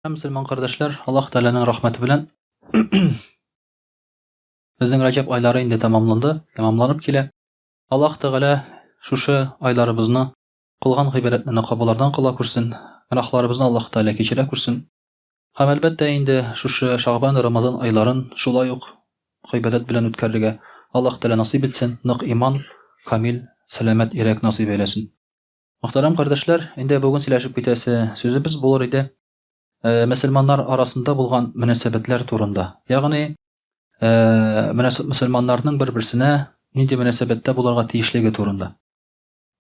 Мөселман кардәшләр, Аллаһ Тәгаләнең рәхмәте белән безнең Раҗәб айлары инде тәмамланды, тәмамланып килә. Аллаһ Тәгалә шушы айларыбызны кылган гыйбадәтләрне кабуллардан кыла күрсен, гөнаһларыбызны Аллаһ Тәгалә кичерә күрсен. Һәм әлбәттә инде шушы Шагбан, Рамазан айларын шулай ук гыйбадәт белән үткәрергә Аллаһ Тәгалә насыйп итсен, нык иман, камил, сәламәт йөрәк насыйп әйләсен. Мөхтәрәм кардәшләр, инде бүген сөйләшеп китәсе сүзебез булыр иде. Э, мөселманнар арасында булган мөнәсәбәтләр турында. Ягъни, э, мөселманнарның бер-берсенә нинди мөнәсәбәттә булырга тиешлеге турында.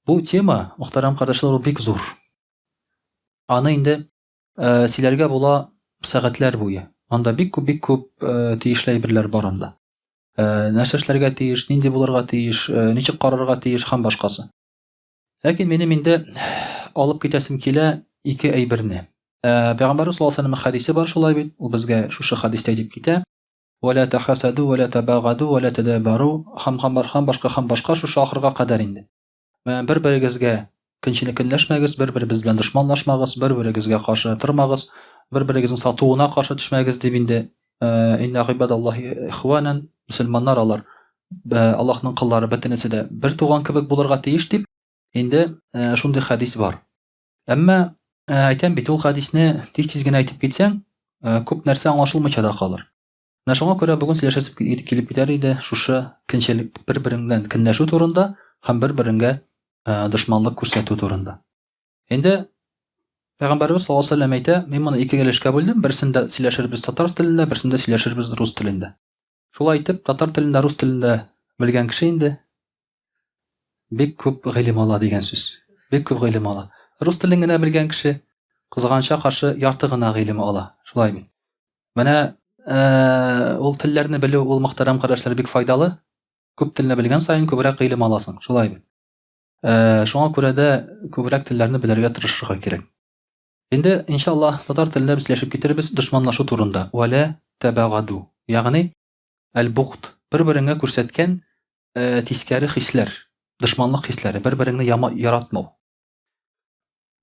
Бу тема, мөхтәрәм кардәшләр, ул бик зур. Аны инде э, сөйләргә була сәгатьләр буе. Анда бик күп, бик күп э, тиешле әйберләр бар анда. Э, нәрсә эшләргә тиеш, нинди булырга тиеш, э, ничек карарга тиеш һәм башкасы. Ләкин минем инде алып китәсем килә ике әйберне. Ә, Пәйгамбәрбез саллаллаһу алейһи хәдисе бар шулай бит. Ул безгә шушы хәдистә әйтеп китә. Вәлә тахасаду, вәлә табагаду, вәлә тадабару, һәм һәм һәм башка һәм башка шушы ахырга кадәр инде. Бер-берегезгә көнчелек көнләшмәгез, бер-беребез белән дошманлашмагыз, бер-берегезгә каршы тормагыз, бер-берегезнең сатуына каршы төшмәгез дип инде инна гыйбадаллаһи ихванан, мөселманнар алар Аллаһның коллары бөтенесе дә бер туган кебек булырга тиеш дип, инде шундый хәдис бар. Әмма әйтәм бит, ул хәдисне тиз-тиз генә әйтеп китсәң, күп нәрсә аңлашылмыйча да калыр. Менә шуңа күрә бүген сөйләшәсе килеп китәр иде шушы көнчелек, бер-берең белән көнләшү турында һәм бер-береңгә дошманлык күрсәтү турында. Инде Пәйгамбәребез саллаллаһу алейһи вәсәлләм әйтә, мин моны икегә өлешкә бүлдем, берсендә сөйләшербез татар телендә, берсендә сөйләшербез рус телендә. Шулай итеп, татар телендә, рус телендә белгән кеше инде бик күп гыйлем ала дигән сүз. Бик күп гыйлем ала. Рус телен генә белгән кеше кызганча каршы ярты гына гыйлем ала. Шулай бит. Менә э, ул телләрне белү ул мөхтәрәм кардәшләр бик файдалы. Күп телне белгән саен күбрәк гыйлем аласың. Шулай бит. Э, шуңа күрә дә күбрәк телләрне белергә тырышырга кирәк. Инде, иншаллаһ, татар телендә без сөйләшеп китербез дошманлашу турында. Вәлә тәбәгаду. Ягъни әл-бугд, бер-береңә күрсәткән э, тискәре хисләр, дошманлык хисләре, бер-береңне яма, яратмау.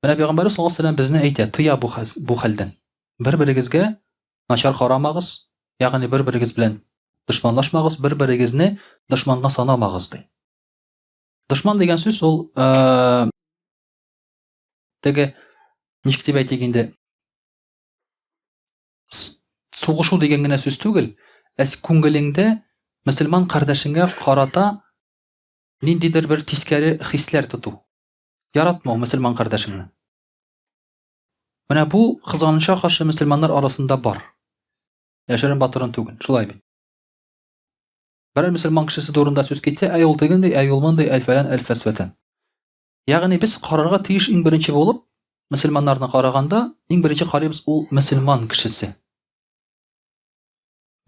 Менә Пәйгамбәрбез саллаллаһу алейһи вәсәлләм безне әйтә, тыя бу, хәс, бу хәлдән. Бер-берегезгә начар карамагыз, ягъни бер-берегез белән дошманлашмагыз, бер-берегезне дошманга санамагыз ди. Дошман дигән сүз ул э, теге ничек дип әйтик инде сугышу дигән генә сүз түгел, ә күңелеңдә мөселман кардәшеңә карата ниндидер бер тискәре хисләр тоту. Яратмау мөселман кардәшеңне. Менә бу кызганычка каршы мөселманнар арасында бар. Яшерен батырын түгел, шулай бит. Берәр мөселман кешесе турында сүз китсә, әй ул тегендей, әй ул мондый, әй фәлән, әй фәсфәтән. Ягъни без карарга тиеш иң беренче булып, мөселманнарны караганда, иң беренче карыйбыз ул мөселман кешесе.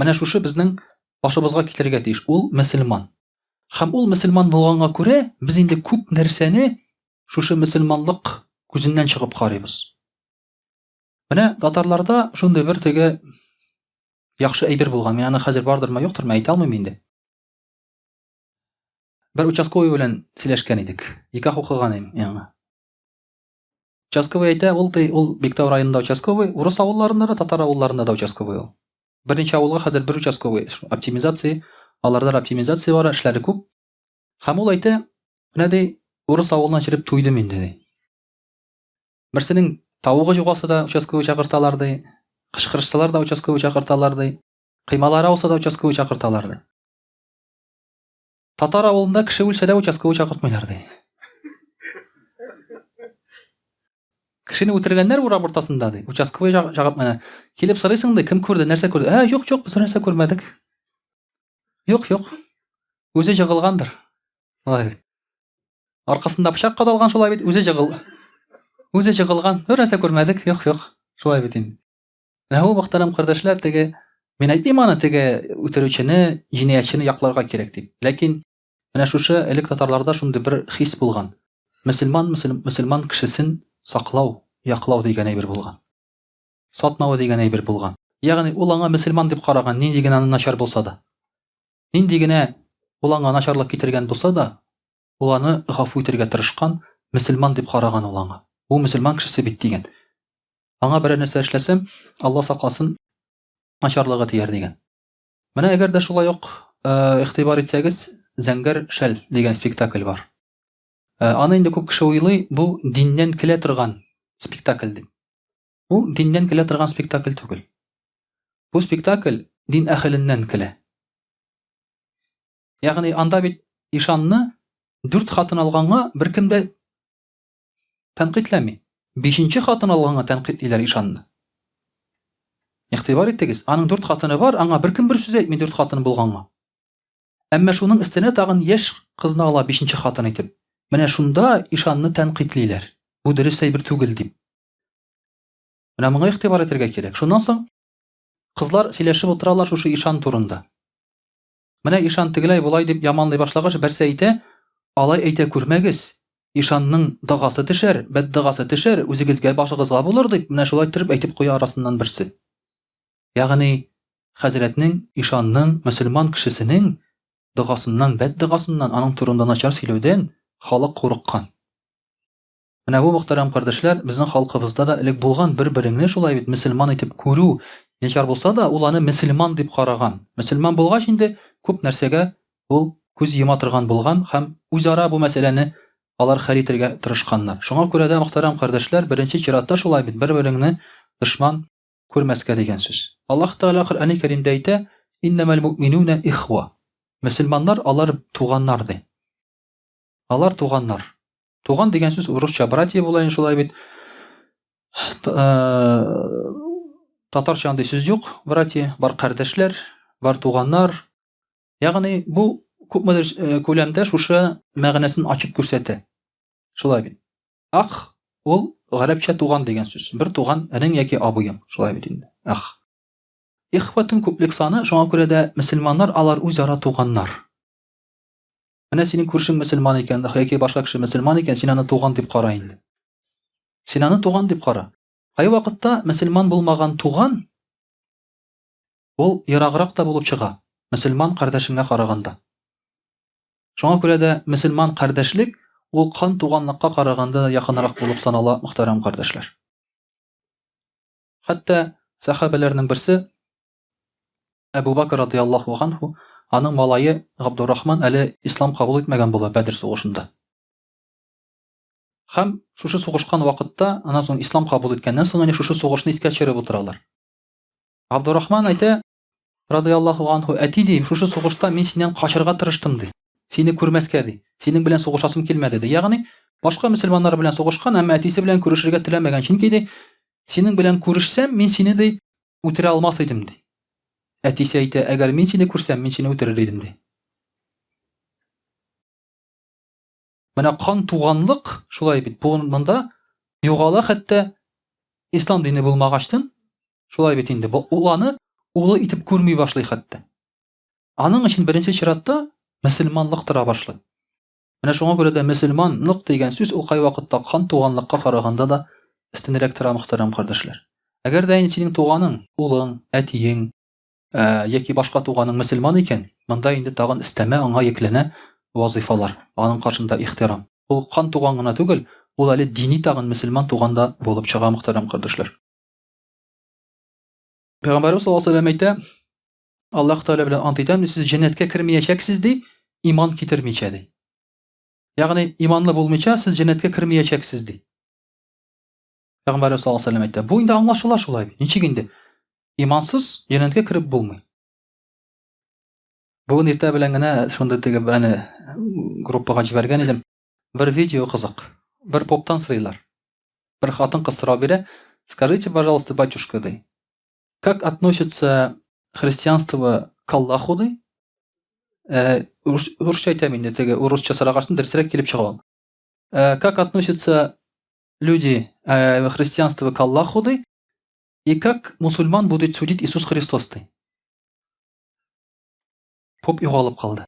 Менә шушы безнең башыбызга килергә тиеш. Ул мөселман. Һәм ул мөселман булганга күрә, без инде күп нәрсәне шушы мөселманлык күзеннән чыгып карыйбыз. Менә татарларда шундый бер теге яхшы әйбер булган. Мин аны хәзер бардырмы, юктырмы әйтә алмыйм инде. Бер участковый белән сөйләшкән идек. Никах укыган идем яңа. Участковый әйтә, ул ди, ул Биктау районында участковый, урыс авылларында да, татар авылларында да участковый ул. Берничә авылга хәзер бер участковый. Оптимизация, аларда оптимизация бар, эшләре күп. Һәм ул әйтә, менә ди, урыс авылына җөреп туйдым инде ди. Берсенең тавыгы югалса да участковый чакырталар ди, кычкырышсалар да участковый чакырталар ди, кыймалары ауса да участковый чакырталар ди. Татар авылында кеше үлсә дә участковый чакыртмыйлар ди. Кешене үтергәннәр урам уртасында ди. Участковый чакыртмыйлар. Килеп сорыйсың ди, кем күрде, нәрсә күрде? Ә, юк, юк, без нәрсә күрмәдек. Юк, юк. Үзе җыгылгандыр. Алай бит. Аркасында пычак кадалган шулай бит, үзе җыгыл. Үзе җыгылган. Бер нәрсә күрмәдек. Юк, юк. Шулай бит инде. Менә бу мөхтәрәм кардәшләр, теге мин әйтмим аны теге үтерүчене, җинаятьчене якларга кирәк дип. Ләкин менә шушы элек татарларда шундый бер хис булган. Мөселман мөселман кешесен саклау, яклау дигән әйбер булган. Сатмау дигән әйбер булган. Ягъни ул аңа мөселман дип караган, нинди генә аны начар булса да. Нинди генә ул аңа начарлык китергән булса да, ул аны гафу итәргә тырышкан, мөселман дип караган ул аңа. Бу мөселман кешесе бит дигән. Аңа берәр нәрсә эшләсәм, Алла сакласын, начарлыгы тияр дигән. Менә әгәр дә шулай ук игътибар итсәгез, Зәңгәр шәл дигән спектакль бар. Аны инде күп кеше уйлый, бу диннән килә торган спектакль дип. Ул диннән килә торган спектакль түгел. Бу спектакль дин әһеленнән килә. Ягъни анда бит ишанны дүрт хатын алганга беркем дә тәнкыйтьләми. Бишенче хатын алганга тәнкыйтьлиләр ишанны. Игътибар итегез, аның дүрт хатыны бар, аңа беркем бер сүз әйтми дүрт хатын булганга. Әмма шуның өстенә тагын яшь кызны ала бишенче хатын итеп. Менә шунда ишанны тәнкыйтьлиләр. Бу дөрес әйбер түгел дип. Менә моңа игътибар итәргә кирәк. Шуннан соң кызлар сөйләшеп утыралар шушы ишан турында. Менә ишан тегеләй болай дип яманлый башлагач, берсе әйтә, алай әйтә күрмәгез, ишанның догасы төшәр, бәддогасы төшәр, үзегезгә башыгызга булыр дип, менә шулай иттереп әйтеп куя арасыннан берсе. Ягъни хәзрәтнең, ишанның, мөселман кешесенең догасыннан, бәддогасыннан, аның турында начар сөйләүдән халык курыккан. Менә бу, мөхтәрәм кардәшләр, безнең халкыбызда да элек булган бер-береңне шулай бит мөселман итеп күрү начар булса да, ул аны мөселман дип караган. Мөселман булгач инде күп нәрсәгә ул күз йома торган булган һәм үзара бу мәсьәләне алар хәл итәргә тырышканнар. Шуңа күрә дә, мөхтәрәм кардәшләр, беренче чиратта шулай бит бер-береңне дошман күрмәскә дигән сүз. Аллаһ Тәгалә Коръәни Кәримдә әйтә, Иннәмәл муъминуна ихва. Мөселманнар алар туганнар ди. Алар туганнар. Туган дигән сүз урысча братья була инде шулай бит. Э, татарча андый сүз юк, братья, бар кардәшләр, бар туганнар. Ягъни бу күпмедер э, күләмдә шушы мәгънәсен ачып күрсәтә. Шулай бит. Ах ул гарәпчә туган дигән сүз. Бер туган энең яки абыең, шулай бит инде. Ах. Ихватун күплек саны, шуңа күрә дә мөселманнар алар үзара туганнар. Менә синең күршең мөселман икән, яки башка кеше мөселман икән, син аны туган дип кара инде. Син аны туган дип кара. Кайвакытта мөселман булмаган туган ул ераграк та булып чыга, мөселман кардәшеңә караганда. Шуңа күрә дә мөселман кардәшлек ул кан туганлыкка караганда да якынрак булып санала, мөхтәрәм кардәшләр. Хәтта сәхабәләрнең берсе Әбу Бакр радыяллаһу анһу, аның малае Габдуррахман әле ислам кабул итмәгән була Бәдер сугышында. Һәм шушы сугышкан вакытта, аннан соң ислам кабул иткәннән соң әнә шушы сугышны искә төшереп утыралар. Габдуррахман әйтә, радыяллаһу анһу, әти ди, шушы сугышта мин синнән качырга тырыштым ди. Сине күрмәскә ди. Синең белән сугышасым килмәде ди. Ягъни башка мөселманнар белән сугышкан, әмма әтисе белән күрешергә теләмәгән. Чөнки ди, синең белән күрешсәм, мин сине ди, Үтерә алмас идем, ди. Әтисе әйтә, әгәр мин сине күрсәм, мин сине үтерер идем, ди. Менә кан туганлык шулай бит. Бу монда югала хәтта ислам дине булмагачтын, шулай бит инде. Ул аны улы итеп күрми башлый хәтта. Аның өчен беренче чиратта мөселманлык тора башлый. Менә шуңа күрә дә мөселманлык дигән сүз ул кайвакытта кан туганлыкка караганда да өстенрәк тора, мөхтәрәм кардәшләр. Әгәр дә инде синең туганың, улың, әтиең, ә, яки башка туганың мөселман икән, монда инде тагын өстәмә аңа йөкләнә вазыйфалар, аның каршында ихтирам. Ул кан туган гына түгел, ул әле дини тагын мөселман туган да булып чыга, мөхтәрәм кардәшләр. Пәйгамбәрбез саллаллаһу алейһи ва сәлләм әйтә, Аллаһ Тәгалә белән ант итәм, сез җәннәткә кермиячәксез, ди, иман китермичә, ди. Ягъни иманлы булмыйча сез җәннәткә кермиячәксез, ди. Пәйгамбәр саллаллаһу алейһи вәсәлләм әйтә. Бу инде аңлашыла шулай бит. Ничек инде? Имансыз җәннәткә кереп булмый. Бүген иртә белән генә шундый теге әне группага җибәргән идем. Бер видео кызык. Бер поптан сорыйлар. Бер хатын-кыз сорау бирә. Скажите, пожалуйста, батюшка, ди. Как относится христианство к Аллаху, ди? Э, урысча әйтәм инде, теге урысча сорагачын дөресрәк килеп чыга ул. Э, как относятся люди э, христианство к Аллаху, ди? И как мусульман будет судить Иисус Христос, ди? Поп югалып калды.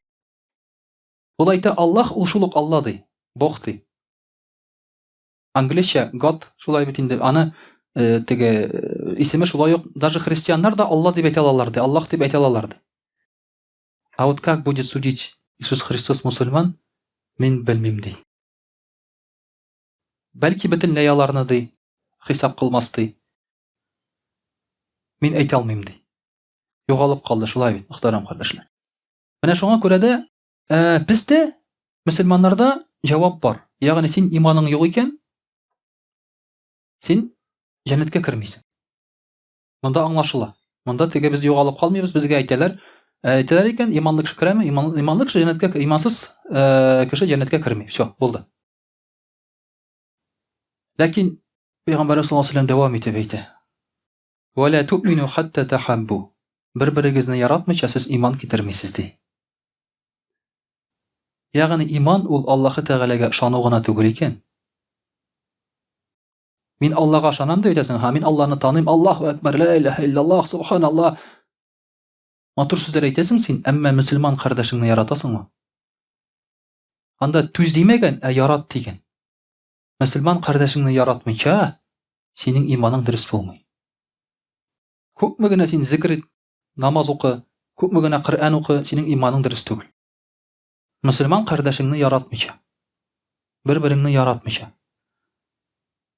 Ул әйтә, Аллах ул шул ук Алла, ди. Бог, ди. Англичә God шулай бит инде. Аны э, теге э, исеме шулай ук даже христианнар да Алла дип әйтә алалар ди, Аллах дип әйтә алалар ди. А вот как будет судить Иисус Христос мусульман, мин белмим ди. Бәлки бөтенләй аларны ди, хисап кылмас ди. Мин әйтә алмыйм ди. Югалып калды шулай бит, мөхтәрәм кардәшләр. Менә шуңа күрә дә э, бездә мөселманнарда җавап бар. Ягъни син иманың юк икән, син җәннәткә кермисең. Монда аңлашыла. Монда теге без югалып калмыйбыз, безгә әйтәләр, э, әйтәләр икән, иманлы кеше керәме? Иман, иманлы кеше җәннәткә, имансыз э, кеше җәннәткә керми. Все, булды. Ләкин Пәйгамбәрбез саллаллаһу алейһи дәвам итеп әйтә. Ва ла ту'мину хатта тахаббу. Бер-берегезне яратмыйча сез иман китермисез ди. Ягъни иман ул Аллаһы Тәгаләгә ышану гына түгел икән. Мин Аллага ышанам дип әйтәсең, һа, мин Алланы таныйм, Аллаһу әкбәр, ла илаһа иллаллаһ, субханаллаһ. Матур сүзләр әйтәсең син, әмма мөселман кардәшеңне яратасыңмы? Анда түз димәгән, ә ярат дигән. Мөселман кардәшеңне яратмыйча, синең иманың дөрес булмый. Күпме генә син зикр ит, намаз укы, күпме генә Коръән укы, синең иманың дөрес түгел. Мөселман кардәшеңне яратмыйча, бер-береңне яратмыйча.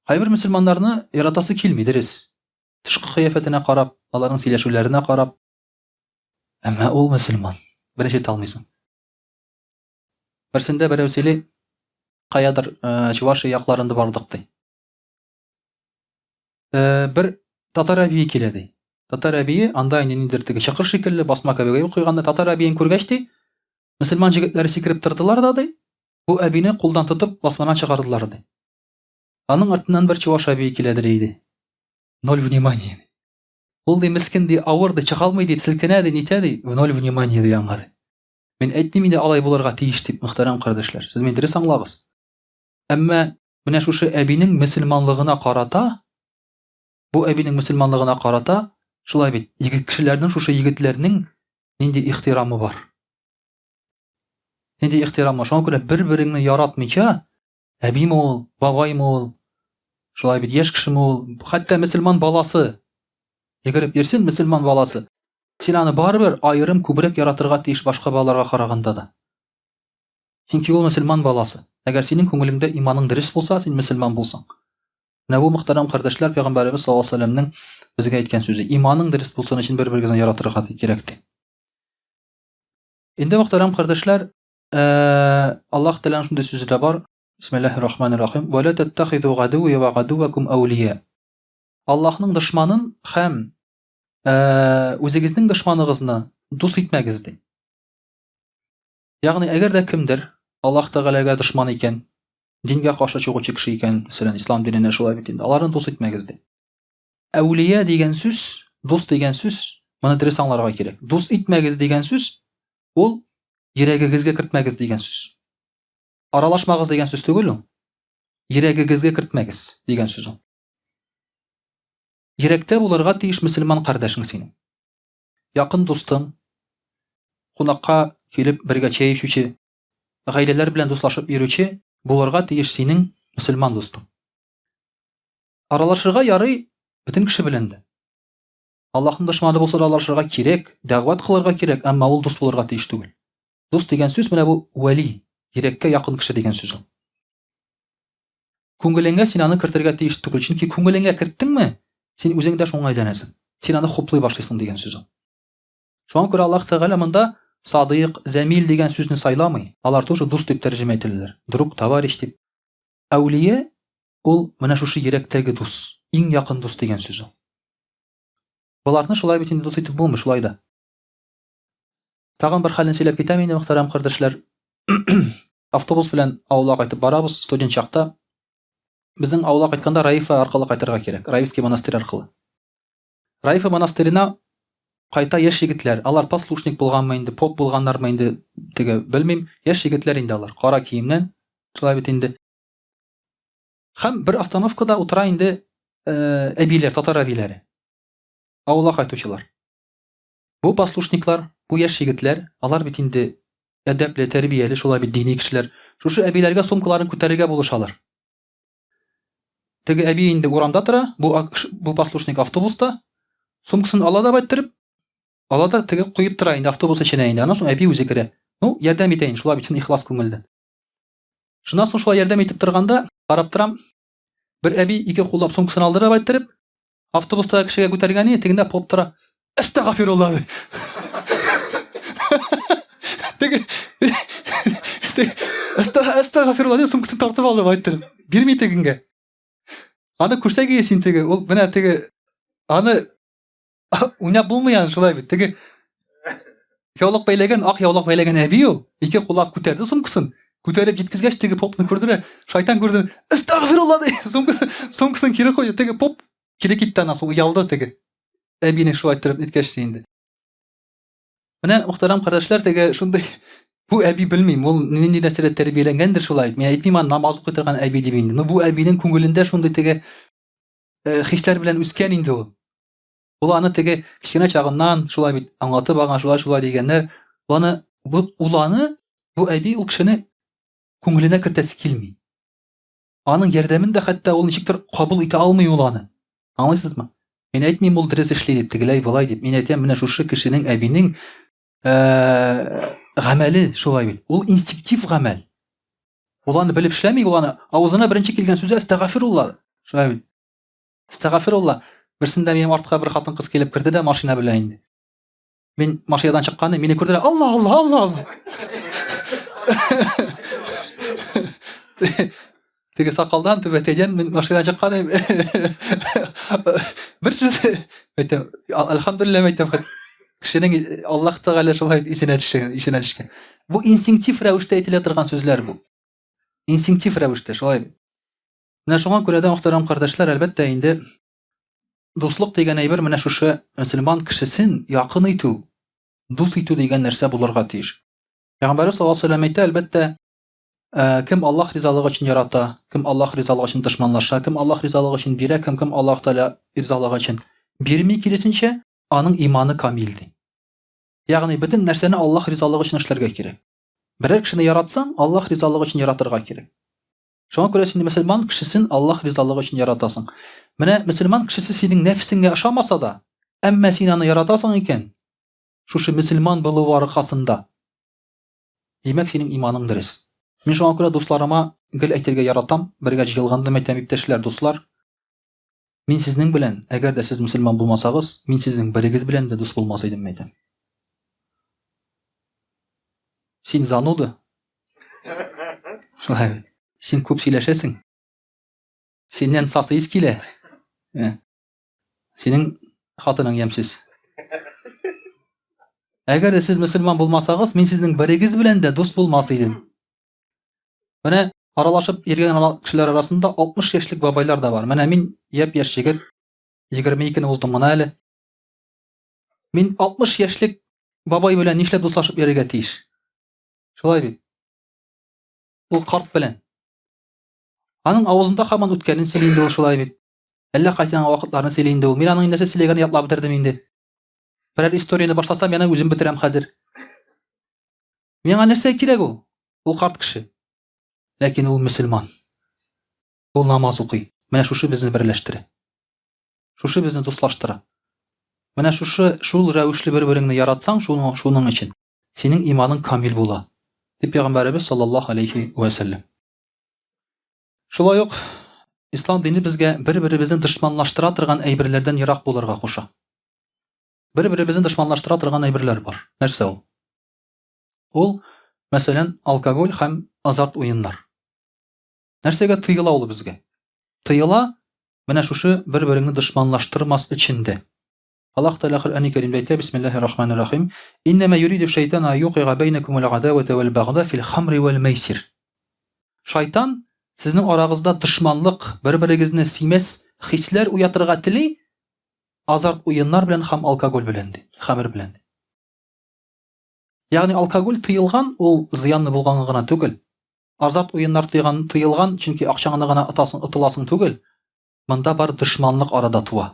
Кайбер мөселманнарны яратасы килми, дөрес. Тышкы кыяфәтенә карап, аларның сөйләшүләренә карап. Әмма ул мөселман. Беренче әйтә алмыйсың. Берсендә берәү сөйли, каядыр э, Чувашия якларында бардык ди. Э, бер татар әбие килә ди. Татар әбие анда инде ниндидер теге чокыр шикелле басма кебек әйбер куйган да татар әбиен күргәч ди, мөселман җегетләре сикереп тордылар да ди, бу әбине кулдан тотып басмадан чыгардылар ди. Аның артыннан бер чуваш әбие киләдер иде. Ноль внимания. Ул ди мескен ди, авыр ди, чыга алмый ди, селкенә ди, нитә ди, ноль внимания ди аңар. Мин әйтмим инде алай булырга тиеш дип, мөхтәрәм кардәшләр. Сез мине дөрес аңлагыз. Әмма менә шушы әбинең мөселманлыгына карата, бу әбинең мөселманлыгына карата, шулай бит, егет кешеләрнең шушы егетләрнең нинди ихтирамы бар? Нинди ихтирамы бар? Шуңа күрә бер-береңне яратмыйча, әбиме ул, бабаймы ул, шулай бит, яшь кешеме ул, хәтта мөселман баласы йөгереп йөрсен, мөселман баласы, син аны барыбер аерым күбрәк яратырга тиеш башка балаларга караганда да. Чөнки ул мөселман баласы. Әгәр синең күңелеңдә иманың дөрес булса, син мөселман булсаң. Менә бу мөхтәрәм кардәшләр пәйгамбәребез саллаллаһу алейһи вәсәлләмнең безгә әйткән сүзе. Иманың дөрес булсын өчен бер-берегезне яратырга кирәк ди. Инде мөхтәрәм кардәшләр, э, Аллаһ Тәгаләнең шундый сүзе дә бар. Бисмиллаһир рахманир рахим. Ва ла таттахиду гадуви ва гадувакум әүлия. Аллаһның дошманын һәм э, үзегезнең дошманыгызны дус итмәгез ди. Ягъни, әгәр дә кемдер Аллаһ Тәгаләгә дошман икән, дингә каршы чыгучы кеше икән, мәсәлән, ислам диненә шулай бит инде, аларны дус итмәгез ди. Әүлия дигән сүз, дус дигән сүз, моны дөрес аңларга кирәк. Дус итмәгез дигән сүз, ул йөрәгегезгә кертмәгез дигән сүз. Аралашмагыз дигән сүз түгел ул. Йөрәгегезгә кертмәгез дигән сүз ул. Йөрәктә булырга тиеш мөселман кардәшең синең. Якын дустың, кунакка килеп бергә чәй эчүче, гаиләләр белән дуслашып йөрүче булырга тиеш синең мөселман дустың. Аралашырга ярый бөтен кеше белән дә. Аллаһның дошманы булса да аралашырга кирәк, дәгъват кылырга кирәк, әмма ул дус булырга тиеш түгел. Дус дигән сүз менә бу вәли, йөрәккә якын кеше дигән сүз ул. Күңелеңә син аны кертергә тиеш түгел, чөнки күңелеңә керттеңме, син үзең дә шуңа әйләнәсең. Син аны хуплый башлыйсың дигән сүз ул. Шуңа күрә Аллаһ Тәгалә монда садыйк, зәмил дигән сүзне сайламый. Алар тоже дус дип тәрҗемә ителәләр. Друг, товарищ дип. Әүлия ул менә шушы йөрәктәге дус, иң якын дус дигән сүз ул. Боларны шулай бит инде дус итеп булмый, шулай да. Тагын бер хәлне сөйләп китәм инде, мөхтәрәм кардәшләр. Автобус белән авылга кайтып барабыз, студент чакта. Безнең авылга кайтканда Раифа аркылы кайтырга кирәк, Раифский монастырь аркылы. Раифа монастырена кайта яшь егетләр. Алар послушник булганмы инде, поп булганнармы инде, теге белмим. Яшь егетләр инде алар, кара киемнән. Шулай бит инде. Һәм бер остановкада утыра инде э, әбиләр, татар әбиләре. Авылга кайтучылар. Бу послушниклар, бу яшь егетләр, алар бит инде әдәпле, тәрбияле, шулай бит дини кешеләр. Шушы әбиләргә сумкаларын күтәрергә булышалар. Теге әби инде урамда тора, бу бу послушник автобуста сумкасын ала да байттереп, ала да теге куеп тора инде автобус эченә инде. Аннан соң әби үзе керә. Ну, ярдәм итә инде, шулай бит чын ихлас күңелдән. Шуннан соң шулай ярдәм итеп торганда, карап торам, бер әби ике куллап сумкасын алдыра байттереп, Автобустагы кешегә күтәргән иде, тегендә поп тора. Әстәгафирулла ди. Теге Әстәгафирулла дип сумкасын тартып алды байтыр. Бирми тегенгә. Аны күрсәк ие син теге, ул менә теге аны уйнап булмый аны шулай бит. Теге яулык бәйләгән, ак яулык бәйләгән әби ул. Ике куллап күтәрде сумкасын. Күтәреп җиткезгәч, теге попны күрде дә, шайтан күрде. Әстәгъфирулла ди. Сумкасын, сумкасын кире куйды. Теге поп кире китте аннан соң оялды теге. Әбине шулай иттереп ниткәч инде. Менә мөхтәрәм кардәшләр, теге шундый бу әби белмим, ул нинди нәрсәдә тәрбияләнгәндер шулай. Мин әйтмим аны намаз укый торган әби дип инде. Но бу әбинең күңелендә шундый теге э, хисләр белән үскән инде ул. Ул аны теге кечкенә чагыннан шулай бит аңлатып алган, шулай шулай дигәннәр. Ул аны бу ул аны бу әби ул кешене күңеленә кертәсе килми. Аның ярдәмен дә хәтта ул ничектер кабул итә алмый ул аны. Аңлыйсызмы? Мин әйтмим ул дөрес эшли дип, тегеләй болай дип. Мин әйтәм, менә шушы кешенең әбинең э, гамәле шулай бит. Ул инстинктив гамәл. Ул аны белеп эшләми, ул аны авызына беренче килгән сүзе әстәгафирулла. Шулай бит. Әстәгафирулла. Берсендә минем артка бер хатын-кыз килеп керде дә машина белән инде. Мин машинадан чыкканы мине күрделәр. Алла, Алла, Алла, Алла. Теге сакалдан, түбәтәйдән мин машинадан чыккан идем. Бер сүз әйтәм, әлхәмдүлилләһ әйтәм, кешенең Аллаһ Тәгалә шулай исенә төшкән, исенә төшкән. Бу инстинктив рәвештә әйтелә торган сүзләр бу. Инстинктив рәвештә шулай. Менә шуңа күрә дә, мөхтәрәм кардәшләр, әлбәттә инде Дуслык дигән әйбер менә шушы мөселман кешесен якын итү, дус итү дигән нәрсә булырга тиеш. Пәйгамбәрбез саллаллаһу алейһи вәсәлләм әйтә, әлбәттә, э, кем Аллаһ ризалыгы өчен ярата, кем Аллаһ ризалыгы өчен дошманлаша, кем Аллаһ ризалыгы өчен бирә, кем кем Аллаһ Тәгалә ризалыгы өчен бирми, киресенчә, аның иманы камил ди. Ягъни бөтен нәрсәне Аллаһ ризалыгы өчен эшләргә кирәк. Берәр кешене яратсаң, Аллаһ ризалыгы өчен яратырга кирәк. Шуңа күрә син мөселман кешесен Аллаһ ризалыгы өчен яратасың. Менә мөселман кешесе синең нәфесеңгә ошамаса да, әмма син аны яратасың икән, шушы мөселман булуы аркасында, димәк, синең иманың дөрес. Мин шуңа күрә дусларыма гел әйтергә яратам, бергә җыелганда әйтәм, иптәшләр, дуслар, мин сезнең белән, әгәр дә сез мөселман булмасагыз, мин сезнең берегез белән дә дус булмас идем, әйтәм. Син зануда. Шулай бит. Син күп сөйләшәсең. Синнән сасы ис килә. Ә. Синең хатының ямьсез. Әгәр дә сез мөселман булмасагыз, мин сезнең берегез белән дә дус булмас идем. Менә аралашып йөргән кешеләр арасында 60 яшьлек бабайлар да бар. Менә мин япь-яшь егет, 22-не уздым гына әле. Мин 60 яшьлек бабай белән нишләп дуслашып йөрергә тиеш? Шулай бит. Ул карт белән. Аның авызында һаман үткәнен сөйли инде ул шулай бит. Әллә кайсы яңа вакытларны сөйли инде ул. Мин аның нәрсә сөйләгәнен ятлап бетердем инде. Берәр историяне башласам, яна үзем бетерәм хәзер. Миңа нәрсә кирәк ул? Ул карт кеше. Ләкин ул мөселман. Ул намаз укый. Менә шушы безне берләштерә. Шушы безне дуслаштыра. Менә шушы шул рәвешле бер-береңне яратсаң, шуның шуның өчен синең иманың камил була. Дип пәйгамбәребез саллаллаһу алейхи вә сәлләм. Шулай ук ислам дине безгә бер-беребезне дошманлаштыра торган әйберләрдән ерак булырга куша. Бер-беребезне дошманлаштыра торган әйберләр бар. Нәрсә ул? Ул, мәсәлән, алкоголь һәм азарт уеннар. Нәрсәгә тыела ул безгә? Тыела менә шушы бер-береңне дошманлаштырмас өчен дә. Аллаһ Тәгалә Коръәни Кәримдә әйтә, Бисмиллаһир Рахманир Рахим, Иннәмә юриду шайтан ан юкыйга бәйнәкумул адавата вәл багда фил хамри вәл мәйсир. Шайтан сезнең арагызда дошманлык, бер-берегезне сөймәс хисләр уятырга тели, азарт уеннар белән һәм алкоголь белән ди, хәмер белән ди. Ягъни алкоголь тыелган, ул зыянлы булганга гына түгел. Азарт уеннар тыйган, тыелган, чөнки акчаңны гына отасың, отыласың түгел. Монда бар дошманлык арада туа.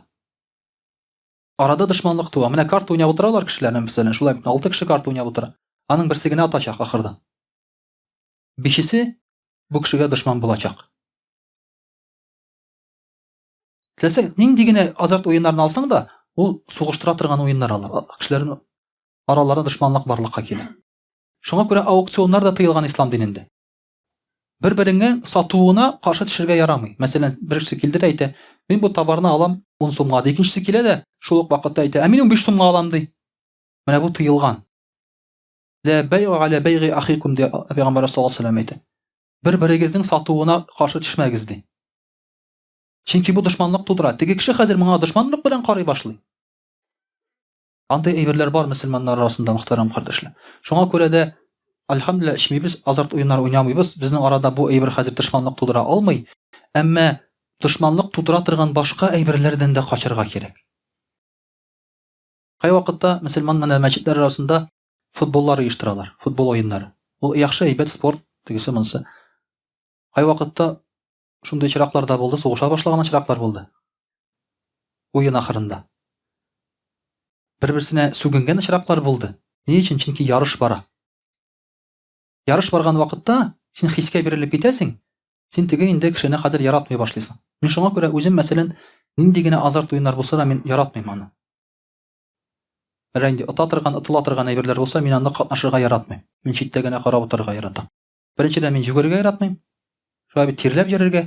Арада дошманлык туа. Менә карта уйнап утыралар кешеләр, мәсәлән, шулай бит, алты кеше карта уйнап утыра. Аның берсе генә отачак ахырда. Бишесе бу кешегә дошман булачак. Теләсә нинди генә азарт уеннарын алсаң да, ул сугыштыра торган уеннар алар. Кешеләрнең араларында дошманлык барлыкка килә. Шуңа күрә аукционнар да тыелган ислам динендә. Бер-береңне сатуына каршы төшергә ярамый. Мәсәлән, бер кеше килде дә әйтә, Мин бу товарны алам 10 сумга, ди. Икенчесе килә дә, шул ук вакытта әйтә, ә мин 15 сумга алам, ди. Менә бу тыелган. Лә бәйга галя бәйги ахикум, ди Пәйгамбәр саллаллаһу алейһи вәсәлләм әйтә. Бер-берегезнең сатуына каршы төшмәгез, ди. Чөнки бу дошманлык тудыра. Теге кеше хәзер моңа дошманлык белән карый башлый. Андый әйберләр бар мөселманнар арасында, мөхтәрәм кардәшләр. Шуңа күрә дә, альхамдулилла, эчмибез, азарт уеннар уйнамыйбыз. Безнең арада бу әйбер хәзер дошманлык тудыра алмый. Әмма дошманлык тудыра торган башка әйберләрдән дә качарга кирәк. Кайвакытта мөселман менә мәчетләр арасында футболлар оештыралар, футбол уеннары. Ул яхшы әйбәт спорт, тегесе монысы. Кайвакытта Шундый очраклар да булды, сугыша башлаган очраклар булды. Уен ахырында. Бер-берсенә сүгенгән очраклар булды. Ни өчен? Чөнки ярыш бара. Ярыш барган вакытта син хискә бирелеп китәсең, син теге инде кешене хәзер яратмый башлыйсың. Мин шуңа күрә үзем, мәсәлән, нинди генә азарт уеннар булса да, мин яратмыйм аны. Әгәр инде ота торган, отыла торган әйберләр булса, мин анда катнашырга яратмыйм. Мин читтә генә карап утырырга яратам. Беренчедән, мин йөгерергә яратмыйм. Шулай бит тирләп йөрергә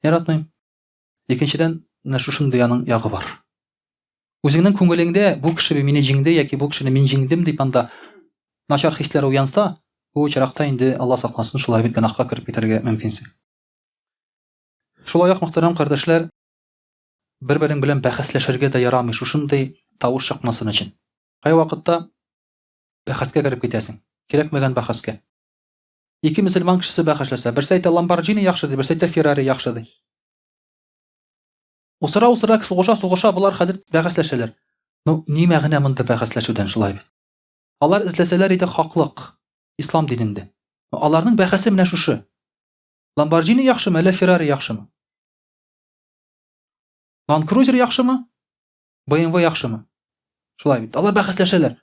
яратмыйм. Икенчедән, менә шушындый аның ягы бар. Үзеңнең күңелеңдә бу кеше мине җиңде яки бу кешене мин җиңдем дип анда начар хисләр уянса, бу очракта инде Алла сакласын, шулай бит гөнаһка кереп китәргә мөмкинсең. Шулай ук, мөхтәрәм кардәшләр, бер-берең белән бәхәсләшергә дә ярамый, шушындый тавыш чыкмасын өчен. Кайвакытта бәхәскә кереп китәсең, кирәкмәгән бәхәскә. Ике мөселман кешесе бәхәсләшә. Берсе әйтә Ламборджини яхшы ди, берсе әйтә Феррари яхшы ди. Усыра-усыра, сугыша-сугыша болар хәзер бәхәсләшәләр. Ну, ни мәгънә монда бәхәсләшүдән шулай бит? Алар эзләсәләр иде хаклык ислам динендә. Аларның бәхәсе менә шушы. Ламборджини яхшымы, әллә Феррари яхшымы? Land Cruiser яхшымы? BMW яхшымы? Шулай бит. Алар бәхәсләшәләр.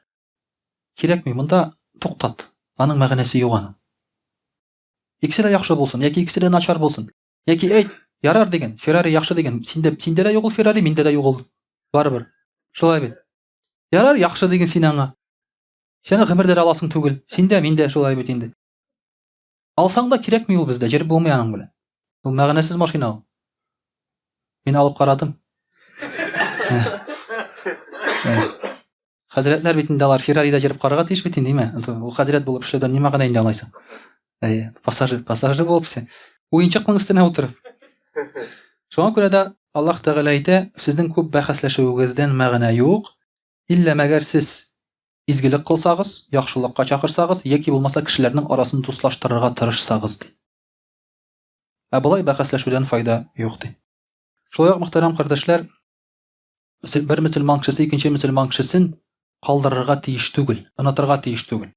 Кирәкми, монда туктат. Аның мәгънәсе юк аның. Икесе дә яхшы булсын, яки икесе дә начар булсын. Яки әйт, ярар диген, Феррари яхшы диген. Синдә синдә дә юк ул Феррари, миндә дә юк ул. Барыбер. Шулай бит. Ярар, яхшы диген син аңа. Сен гомердә дә аласың түгел. Син дә, мин дә шулай бит инде. Алсаң да кирәкми ул бездә, җөреп булмый аның белән. Ул мәгънәсез машина ул. Мин алып карадым. Хәзрәтләр бит инде алар Феррарида җөреп карарга тиеш бит инде, димә. Ул хәзрәт булып эшләүдән ни мәгънә инде алайса? Әйе, пассажир, пассажир булып син. Уенчыкның өстенә утырып. Шуңа күрә дә Аллаһ Тәгалә әйтә, сезнең күп бәхәсләшүегездән мәгънә юк, иллә мәгәр сез изгелек кылсагыз, яхшылыкка чакырсагыз яки булмаса кешеләрнең арасын дуслаштырырга тырышсагыз, ди. Ә болай бәхәсләшүдән файда юк, ди. Шулай ук, мөхтәрәм кардәшләр, бер мөселман кешесе икенче мөселман кешесен калдырырга тиеш түгел, онытырга тиеш түгел.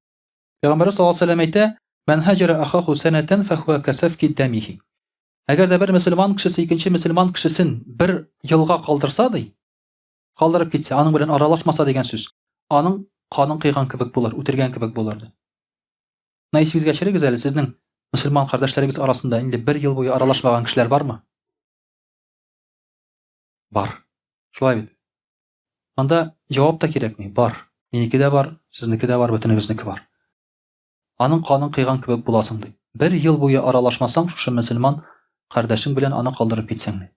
Пәйгамбәрбез саллаллаһу алейһи ва сәлләм әйтә, "Ман һаҗара ахаху санатан фахуа касафки дамихи." Әгәр дә бер мөселман кешесе икенче мөселман кешесен бер елга калдырса, ди, калдырып китсә, аның белән аралашмаса дигән сүз, аның канын кыйган кебек булыр, үтергән кебек булыр, ди. Менә исегезгә төшерегез әле, сезнең мөселман кардәшләрегез арасында инде бер ел буе аралашмаган кешеләр бармы? Бар. Шулай бит. Анда җавап та кирәкми, бар. Минеке дә бар, сезнеке дә бар, бөтенебезнеке бар. Аның канын кыйган кебек буласың, ди. Бер ел буе аралашмасаң, шушы мөселман кардәшең белән аны калдырып китсәң, ди.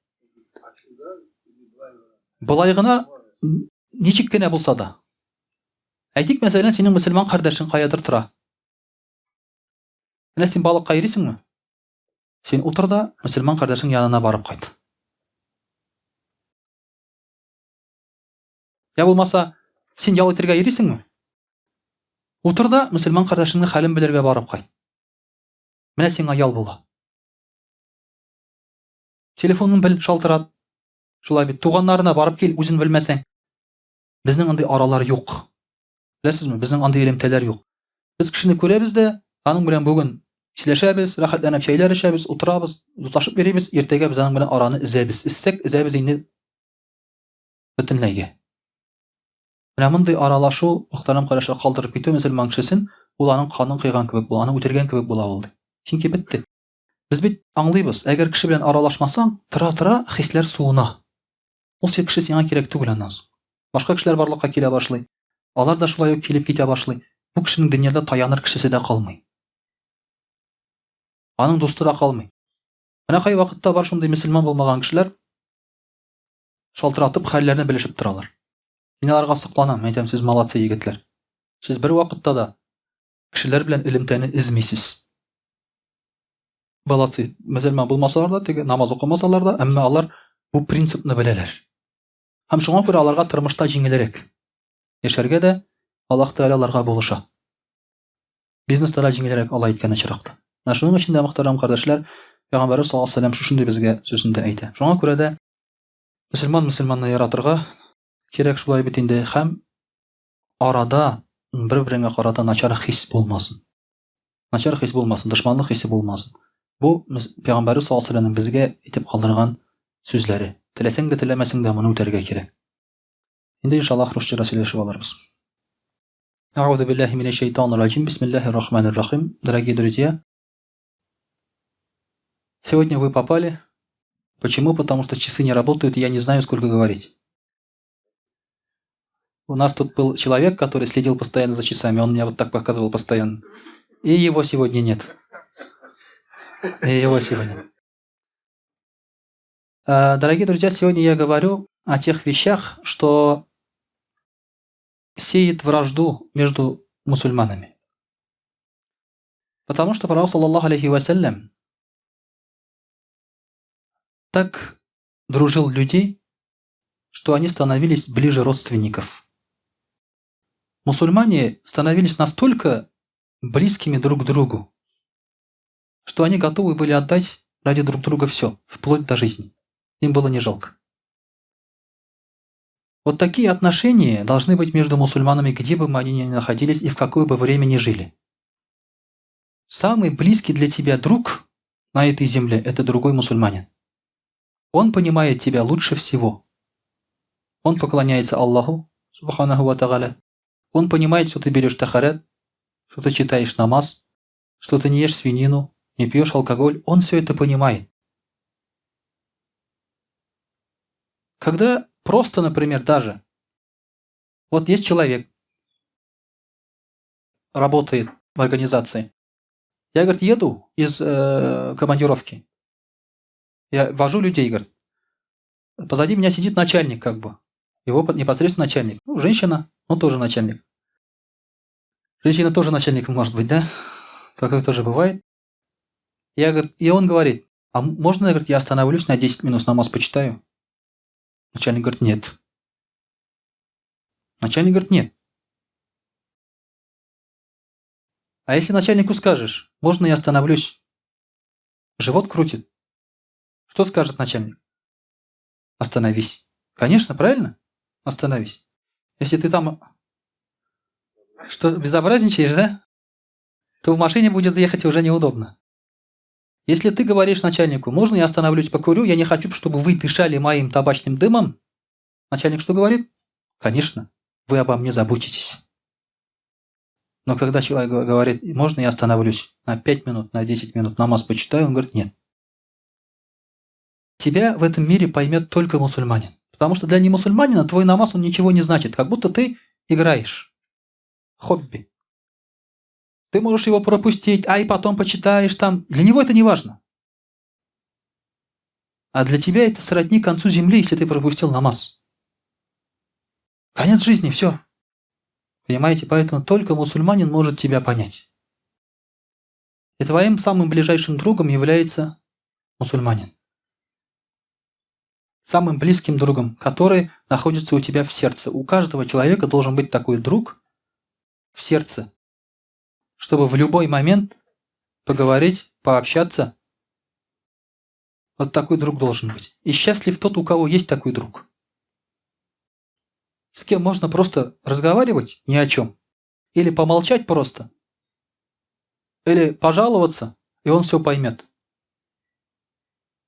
Болай гына ничек кенә булса да. Әйтик, мәсәлән, синең мөселман кардәшең каядыр тора. Менә син балыкка йөрисеңме? Син утыр да мөселман кардәшең янына барып кайт. Я булмаса, син ял итергә йөрисеңме? Утыр да мөселман кардәшеңнең хәлен белергә барып кайт. Менә сиңа ял була. Телефонын бел, шалтырат. Шулай бит, туганнарына барып кил, үзен белмәсәң. Безнең андый аралар юк. Беләсезме, безнең андый элемтәләр юк. Без кешене күрәбез дә, аның белән бүген сөйләшәбез, рәхәтләнеп чәйләр эчәбез, утырабыз, дуслашып йөрибез, иртәгә без аның белән араны өзәбез. Өзсәк, өзәбез инде бөтенләйгә. Менә мондый аралашу, мөхтәрәм кардәшләр, калдырып китү мөселман кешесен, ул аның канын кыйган кебек була, аны үтергән кебек була ул. Чөнки бетте. Без бит аңлыйбыз, әгәр кеше белән аралашмасаң, тора-тора хисләр суына. Ул кеше сиңа кирәк түгел аннан соң. Башка кешеләр барлыкка килә башлый. Алар да шулай ук килеп китә башлый. Бу кешенең дөньяда таяныр кешесе дә калмый. Аның дусты да калмый. Менә кай вакытта бар шундый мөселман булмаган кешеләр. Шалтыратып хәлләрне белешеп торалар. Мин аларга сокланам, әйтәм, сез молодцы егетләр. Сез бер вакытта да кешеләр белән элемтәне өзмисез. Молодцы. Мөселман булмасалар да, теге намаз укымасалар да, әмма алар бу принципны беләләр. Һәм шуңа күрә аларга тормышта җиңелрәк яшәргә дә Аллаһ Тәгалә аларга булыша. Бизнеста да җиңелрәк алай иткән очракта. Менә шуның өчен дә, мөхтәрәм кардәшләр, Пәйгамбәрбез саллаллаһу алейһи ва сәлләм шушындый безгә сүзендә әйтә. Шуңа күрә дә мөселман мөселманны яратырга кирәк шулай бит инде һәм арада бер-береңә карата начар хис булмасын. Начар хис булмасын, дошманлык хисе булмасын. Бу Пәйгамбәрбез саллаллаһу алейһи ва сәлләмнең безгә әйтеп калдырган сүзләре. Теләсәң дә, теләмәсәң дә моны үтәргә кирәк. Инде иншаллаһ русча сөйләшеп алырбыз. Әгъузу биллаһи минәш шайтанир раҗим. Бисмиллаһир рахманир рахим. Дорогие друзья, сегодня вы попали. Почему? Потому что часы не работают, и я не знаю, сколько говорить. У нас тут был человек, который следил постоянно за часами. Он меня вот так показывал постоянно. И его сегодня нет. И его сегодня. Дорогие друзья, сегодня я говорю о тех вещах, что сеет вражду между мусульманами. Потому что пророк, саллаллаху алейхи вассалям, так дружил людей, что они становились ближе родственников. Мусульмане становились настолько близкими друг к другу, что они готовы были отдать ради друг друга все, вплоть до жизни. Им было не жалко. Вот такие отношения должны быть между мусульманами, где бы они ни находились и в какое бы время ни жили. Самый близкий для тебя друг на этой земле – это другой мусульманин. Он понимает тебя лучше всего. Он поклоняется Аллаху, субханаху ва тагаля. Он понимает, что ты берешь тахарет, что ты читаешь намаз, что ты не ешь свинину, не пьешь алкоголь. Он все это понимает. Когда просто, например, даже вот есть человек, работает в организации. Я, говорит, еду из командировки. Я вожу людей, говорит. Позади меня сидит начальник, как бы. Его непосредственно начальник. Ну, женщина, но тоже начальник. Женщина тоже начальником может быть, да? Такое тоже бывает. Я, говорит, и он говорит, а можно, говорит, я остановлюсь на 10 минут, намаз почитаю? Начальник говорит, нет. Начальник говорит, нет. А если начальнику скажешь, можно я остановлюсь? Живот крутит. Что скажет начальник? Остановись. Конечно, правильно? Остановись. Если ты там что, безобразничаешь, да? То в машине будет ехать уже неудобно. Если ты говоришь начальнику, можно я остановлюсь, покурю, я не хочу, чтобы вы дышали моим табачным дымом. Начальник что говорит? Конечно, вы обо мне заботитесь. Но когда человек говорит, можно я остановлюсь на 5 минут, на 10 минут, намаз почитаю, он говорит, нет. Тебя в этом мире поймет только мусульманин. Потому что для немусульманина твой намаз, он ничего не значит. Как будто ты играешь. Хобби. Ты можешь его пропустить, а и потом почитаешь там. Для него это не важно. А для тебя это сродни концу земли, если ты пропустил намаз. Конец жизни, все. Понимаете, поэтому только мусульманин может тебя понять. И твоим самым ближайшим другом является мусульманин. Самым близким другом, который находится у тебя в сердце. У каждого человека должен быть такой друг в сердце, чтобы в любой момент поговорить, пообщаться. Вот такой друг должен быть. И счастлив тот, у кого есть такой друг. С кем можно просто разговаривать ни о чем. Или помолчать просто. Или пожаловаться, и он все поймет.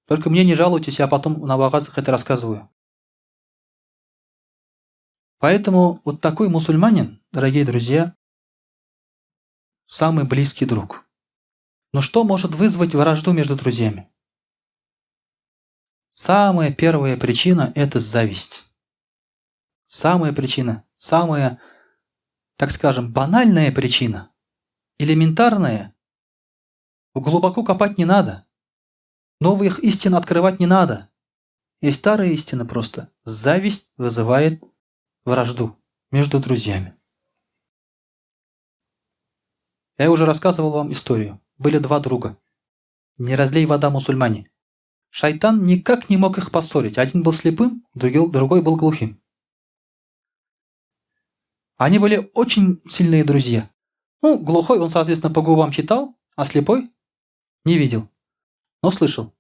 Только мне не жалуйтесь, я потом на вагазах это рассказываю. Поэтому вот такой мусульманин, дорогие друзья, самый близкий друг. Но что может вызвать вражду между друзьями? Самая первая причина – это зависть. Самая причина, самая, так скажем, банальная причина, элементарная, глубоко копать не надо, новых истин открывать не надо. Есть старая истина просто. Зависть вызывает вражду между друзьями. Я уже рассказывал вам историю. Были два друга. Не разлей вода мусульмане. Шайтан никак не мог их поссорить. Один был слепым, другой был глухим. Они были очень сильные друзья. Ну, глухой он, соответственно, по губам читал, а слепой не видел, но слышал.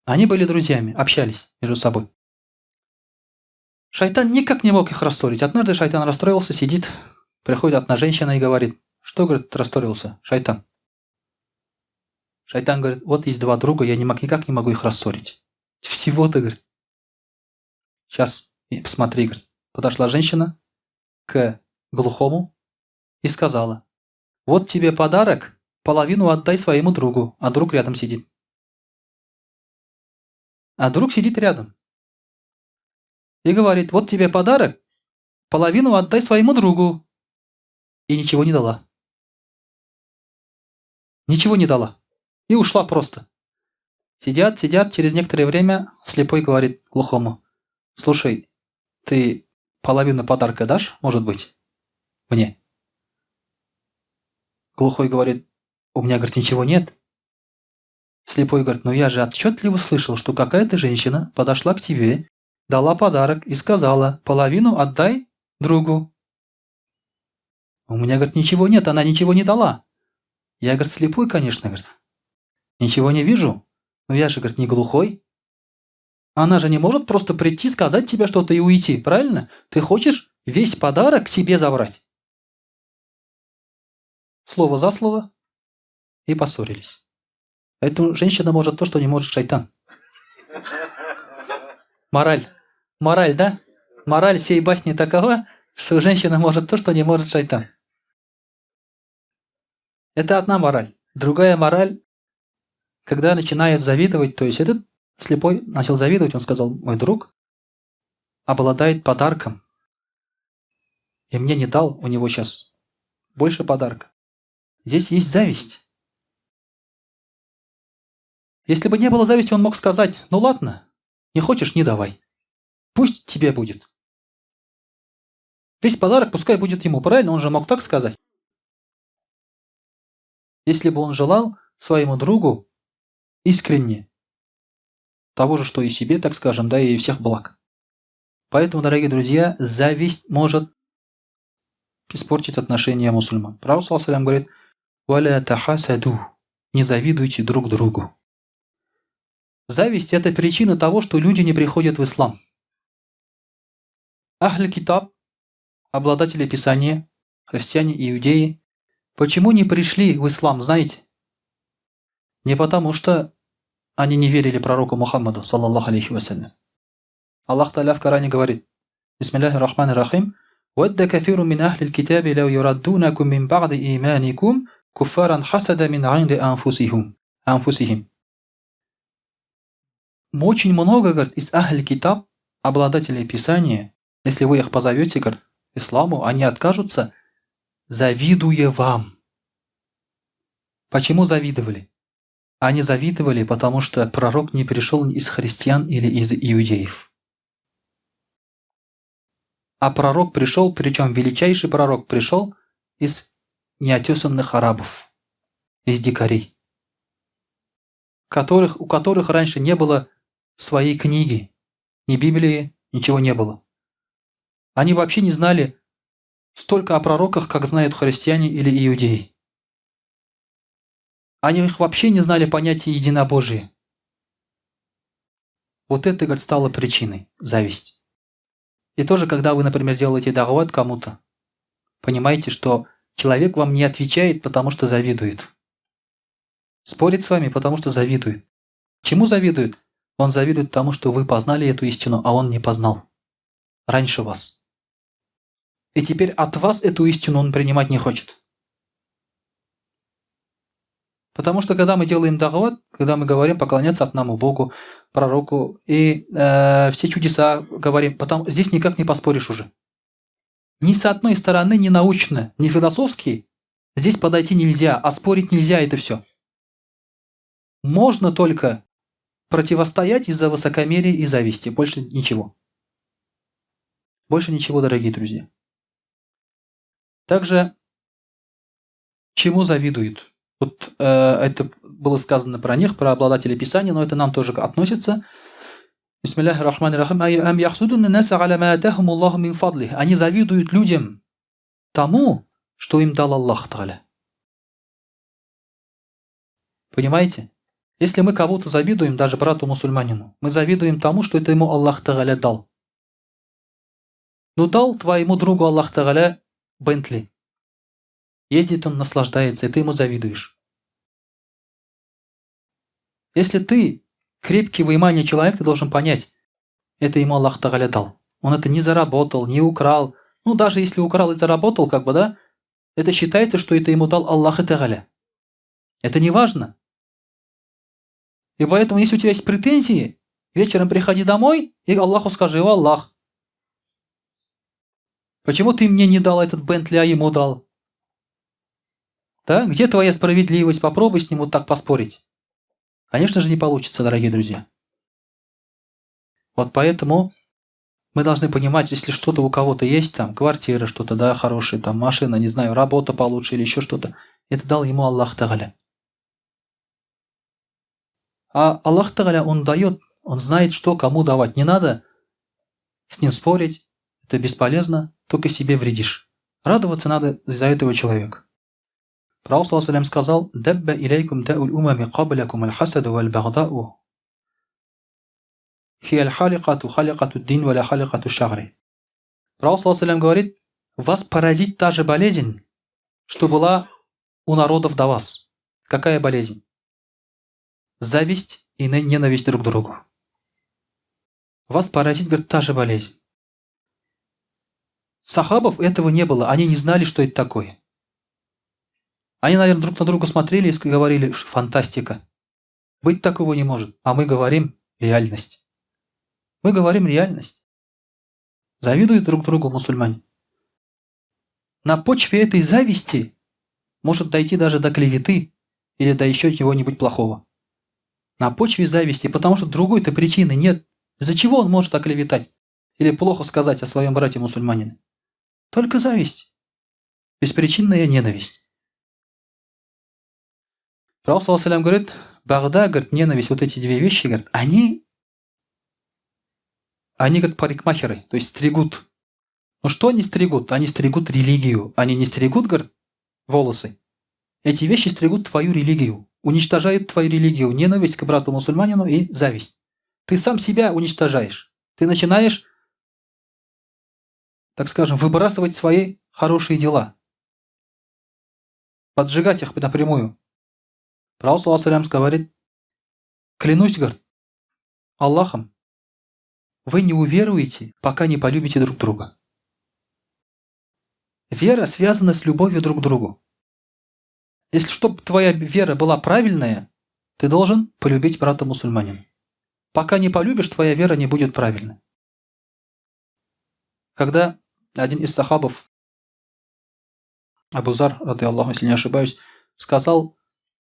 Они были друзьями, общались между собой. Шайтан никак не мог их рассорить. Однажды шайтан расстроился, сидит, приходит одна женщина и говорит, что, говорит, расстроился, шайтан? Шайтан говорит, вот есть два друга, я не мог, никак не могу их рассорить. Всего-то, говорит. Сейчас, посмотри, говорит. Подошла женщина к глухому и сказала, вот тебе подарок, половину отдай своему другу, а друг рядом сидит. А друг сидит рядом. И говорит, вот тебе подарок, половину отдай своему другу. И ничего не дала. Ничего не дала. И ушла просто. Сидят, сидят, через некоторое время слепой говорит глухому, слушай, ты половину подарка дашь, может быть, мне? Глухой говорит, у меня, говорит, ничего нет. Слепой говорит, ну я же отчетливо слышал, что какая-то женщина подошла к тебе, дала подарок и сказала, половину отдай другу. У меня, говорит, ничего нет, она ничего не дала. Я, говорит, слепой, конечно, говорит. Ничего не вижу. Но я же, говорит, не глухой. Она же не может просто прийти, сказать тебе что-то и уйти, правильно? Ты хочешь весь подарок себе забрать. Слово за слово и поссорились. Поэтому женщина может то, что не может шайтан. Мораль. Мораль, да? Мораль всей басни такова, что женщина может то, что не может шайтан. Это одна мораль. Другая мораль, когда начинает завидовать, то есть этот слепой начал завидовать, он сказал, мой друг обладает подарком, и мне не дал, у него сейчас больше подарка. Здесь есть зависть. Если бы не было зависти, он мог сказать, ну ладно, не хочешь, не давай. Пусть тебе будет. Весь подарок пускай будет ему, правильно? Он же мог так сказать. Если бы он желал своему другу искренне того же, что и себе, так скажем, да, и всех благ. Поэтому, дорогие друзья, зависть может испортить отношения мусульман. Пророк саллаллаху говорит, «Валя тахасаду» – не завидуйте друг другу. Зависть – это причина того, что люди не приходят в ислам. Ахль Китаб, обладатели Писания, христиане и иудеи, почему не пришли в ислам, знаете? Не потому, что они не верили пророку Мухаммаду, саллаллаху алейхи вассалям. Аллах Таля в Коране говорит, Бисмиллахи рахмани рахим, «Вадда кафиру мин ахли китаби лау юраддунакум мин ба'ди иманикум куффаран хасада мин айнди анфусихум». Анфусихим. Очень много, говорит, из ахли китаб, обладателей Писания, если вы их позовете, говорит, исламу, они откажутся, завидуя вам. Почему завидовали? Они завидовали, потому что пророк не пришел из христиан или из иудеев. А пророк пришел, причем величайший пророк пришел из неотесанных арабов, из дикарей, у которых раньше не было своей книги, ни Библии, ничего не было. Они вообще не знали столько о пророках, как знают христиане или иудеи. Они их вообще не знали понятия единобожия. Вот это, говорит, стало причиной – зависть. И тоже, когда вы, например, делаете дагват кому-то, понимаете, что человек вам не отвечает, потому что завидует. Спорит с вами, потому что завидует. Чему завидует? Он завидует тому, что вы познали эту истину, а он не познал. Раньше вас. И теперь от вас эту истину он принимать не хочет. Потому что когда мы делаем дагват, когда мы говорим поклоняться одному Богу, пророку, и все чудеса говорим, потом здесь никак не поспоришь уже. Ни с одной стороны, ни научно, ни философски здесь подойти нельзя, а спорить нельзя это все. Можно только Противостоять из-за высокомерия и зависти. Больше ничего. Больше ничего, дорогие друзья. Также, чему завидуют? Вот это было сказано про них, про обладателей Писания, но это нам тоже относится. Бисмиллахи рахмани рахим. Ам яхсудун наса аля ма атахум Аллаху мин фадлих. Они завидуют людям тому, что им дал Аллах Тааля. Понимаете? Если мы кого-то завидуем, даже брату-мусульманину, мы завидуем тому, что это ему Аллах Тааля дал. Ну дал твоему другу Аллах Тааля Бентли. Ездит он, наслаждается, и ты ему завидуешь. Если ты крепкий в имане человек, ты должен понять, это ему Аллах Тааля дал. Он это не заработал, не украл. Ну, даже если украл и заработал, как бы, да, это считается, что это ему дал Аллах Тааля. Это не важно. И поэтому, если у тебя есть претензии, вечером приходи домой и Аллаху скажи: «О Аллах, почему ты мне не дал этот Бентли, а ему дал? Да? Где твоя справедливость?» Попробуй с ним вот так поспорить. Конечно же, не получится, дорогие друзья. Вот поэтому мы должны понимать, если что-то у кого-то есть, там, квартира, что-то, да, хорошая, там, машина, не знаю, работа получше или еще что-то, это дал ему Аллах Тааля. А Аллах Тааля, Он дает, Он знает, что кому давать. Не надо с ним спорить, это бесполезно, только себе вредишь. Радоваться надо за этого человека. Пророк саллаллаху алейхи сказал: «Дабба илейкум да'ул умами каблякум аль-хасаду валь-багдау. Хи аль-халикату халикату дин валя халикату шагри». Пророк саллаллаху алейхи говорит: вас поразит та же болезнь, что была у народов до вас. Какая болезнь? Зависть и ненависть друг к другу. Вас поразит, говорит, та же болезнь. Сахабов этого не было, они не знали, что это такое. Они, наверное, друг на друга смотрели и говорили: фантастика. Быть такого не может. А мы говорим реальность. Мы говорим реальность. Завидуют друг другу мусульмане. На почве этой зависти может дойти даже до клеветы или до еще чего-нибудь плохого. На почве зависти, потому что другой-то причины нет. Из-за чего он может оклеветать или плохо сказать о своем брате-мусульманине? Только зависть. Беспричинная ненависть. Пророк саллаллаху говорит, багда, говорит, ненависть, вот эти две вещи, говорит, они, говорит, парикмахеры, то есть стригут. Но что они стригут? Они стригут религию. Они не стригут, говорит, волосы. Эти вещи стригут твою религию, уничтожают твою религию, ненависть к брату-мусульманину и зависть. Ты сам себя уничтожаешь. Ты начинаешь, так скажем, выбрасывать свои хорошие дела. Поджигать их напрямую. Пророк саллаллаху алейхи говорит: клянусь, говорит, Аллахом, вы не уверуете, пока не полюбите друг друга. Вера связана с любовью друг к другу. Если чтобы твоя вера была правильная, ты должен полюбить брата-мусульманина. Пока не полюбишь, твоя вера не будет правильной. Когда один из сахабов, Абу Зар, радыяллаху, если не ошибаюсь, сказал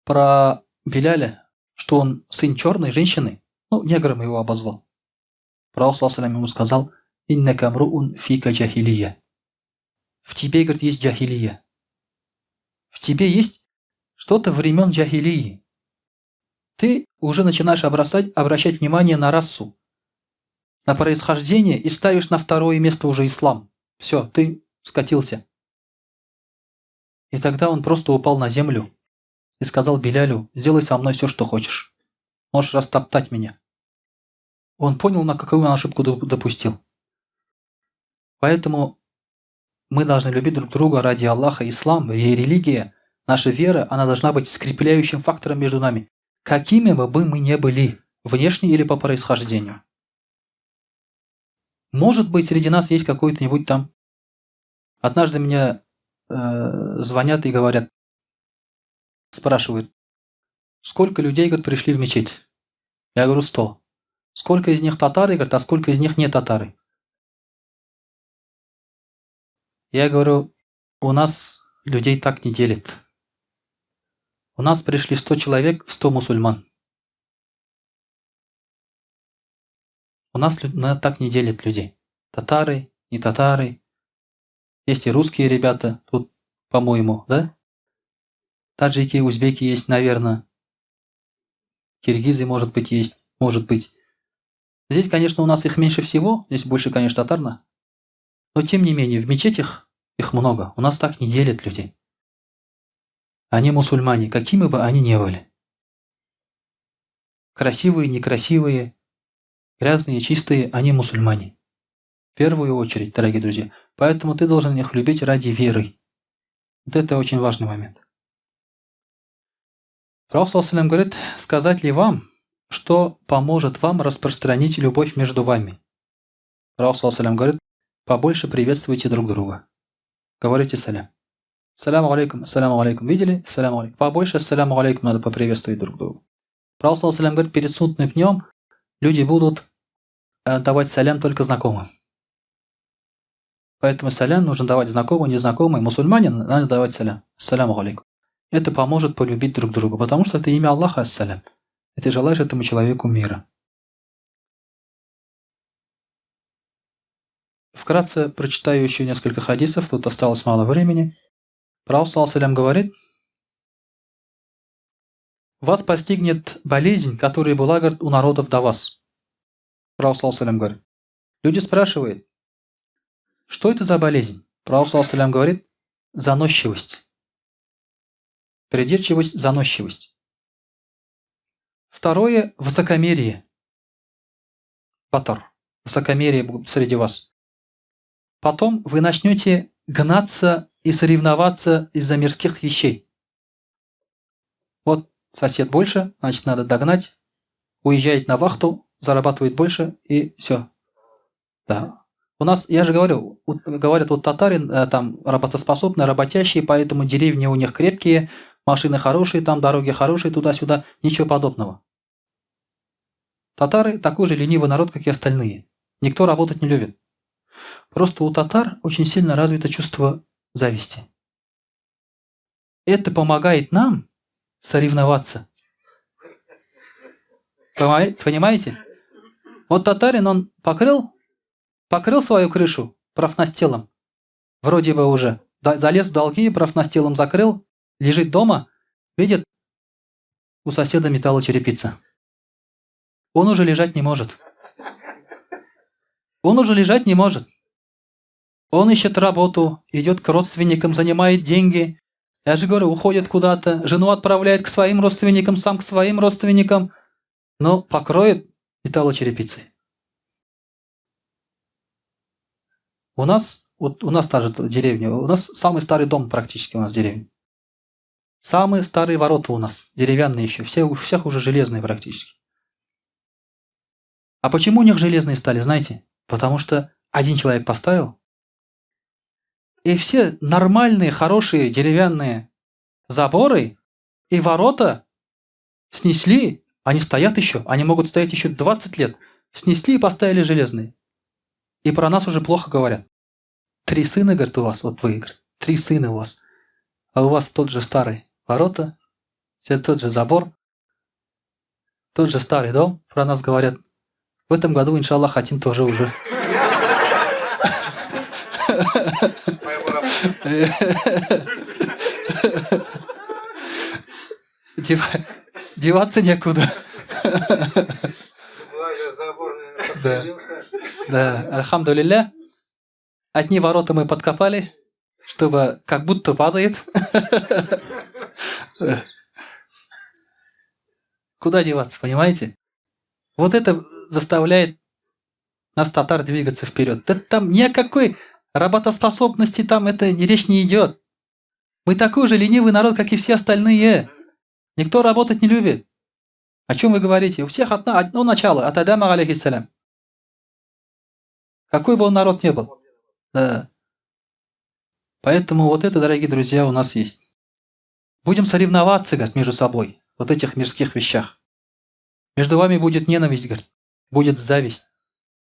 про Биляля, что он сын черной женщины, ну, негром его обозвал. Пророк саллаллаху алейхи ему сказал: «Иннака мруун фика джахилия». В тебе, говорит, есть джахилия. В тебе есть что-то времен джахилии. Ты уже начинаешь обращать внимание на расу, на происхождение и ставишь на второе место уже ислам. Все, ты скатился. И тогда он просто упал на землю и сказал Билялю: сделай со мной все, что хочешь. Можешь растоптать меня. Он понял, на какую он ошибку допустил. Поэтому мы должны любить друг друга ради Аллаха. Ислам и религия, наша вера, она должна быть скрепляющим фактором между нами. Какими бы мы ни были, внешне или по происхождению. Может быть, среди нас есть какой-то-нибудь там... Однажды меня звонят и говорят, спрашивают, сколько людей, говорит, пришли в мечеть? Я говорю, 100. Сколько из них татары, говорит, а сколько из них не татары? Я говорю, у нас людей так не делят. У нас пришли 100 человек, 100 мусульман. У нас так не делят людей. Татары, не татары. Есть и русские ребята тут, по-моему, да? Таджики, узбеки есть, наверное. Киргизы, может быть, есть, может быть. Здесь, конечно, у нас их меньше всего, здесь больше, конечно, татарна. Но, тем не менее, в мечетях их много. У нас так не делят людей. Они мусульмане, какими бы они ни были. Красивые, некрасивые, грязные, чистые, они мусульмане. В первую очередь, дорогие друзья. Поэтому ты должен их любить ради веры. Вот это очень важный момент. Пророк саллаллаху говорит, сказать ли вам, что поможет вам распространить любовь между вами? Пророк саллаллаху говорит, побольше приветствуйте друг друга. Говорите салям. Саляму алейкум, саляму алейкум. Видели? Саляму алейкум. Побольше саляму алейкум надо поприветствовать друг друга. Пророк саллаллаху говорит, перед судным днем люди будут давать салям только знакомым. Поэтому салям нужно давать знакомым, незнакомым. Мусульманин надо давать салям. Саляму алейкум. Это поможет полюбить друг друга, потому что это имя Аллаха, ассалям. И ты желаешь этому человеку мира. Вкратце прочитаю еще несколько хадисов, тут осталось мало времени. Пророк саллаллаху говорит, вас постигнет болезнь, которая была, говорит, у народов до вас. Пророк саллаллаху говорит. Люди спрашивают, что это за болезнь? Пророк саллаллаху говорит, заносчивость. Придирчивость, заносчивость. Второе – высокомерие. Батар. Высокомерие будет среди вас. Потом вы начнете гнаться и соревноваться из-за мирских вещей. Вот сосед больше, значит, надо догнать. Уезжает на вахту, зарабатывает больше и все. Да. У нас, я же говорю, говорят, вот татарин там работоспособный, работящий, поэтому деревни у них крепкие, машины хорошие, там дороги хорошие, туда-сюда, ничего подобного. Татары такой же ленивый народ, как и остальные. Никто работать не любит. Просто у татар очень сильно развито чувство зависти. Это помогает нам соревноваться. Понимаете? Вот татарин, он покрыл свою крышу профнастилом. Вроде бы уже. Залез в долги, профнастилом закрыл, лежит дома, видит, у соседа металлочерепица. Он уже лежать не может. Он уже лежать не может. Он ищет работу, идет к родственникам, занимает деньги. Я же говорю, уходит куда-то, жену отправляет к своим родственникам, сам к своим родственникам, но покроет металлочерепицей. У нас, вот у нас та же деревня, у нас самый старый дом практически у нас в деревне. Самые старые ворота у нас, деревянные еще, все, у всех уже железные практически. А почему у них железные стали, знаете? Потому что один человек поставил, и все нормальные, хорошие деревянные заборы и ворота снесли, они стоят еще, они могут стоять еще 20 лет, снесли и поставили железные. И про нас уже плохо говорят. 3 сына, говорит, у вас, вот вы, говорит, 3 сына у вас. А у вас тот же старый ворота, все тот же забор, тот же старый дом, про нас говорят. В этом году, иншаллах, хотим тоже уже. Деваться некуда. Да, альхамдулилля. Одни ворота мы подкопали, чтобы как будто падает. Куда деваться, понимаете? Вот это заставляет нас, татар, двигаться вперед. Да там ни о какой работоспособности там это речь не идет. Мы такой же ленивый народ, как и все остальные. Никто работать не любит. О чем вы говорите? У всех одно начало, от Адама, алейхиссалям. Какой бы он народ ни был. Да. Поэтому вот это, дорогие друзья, у нас есть. Будем соревноваться, говорит, между собой, вот этих мирских вещах. Между вами будет ненависть, говорит, будет зависть.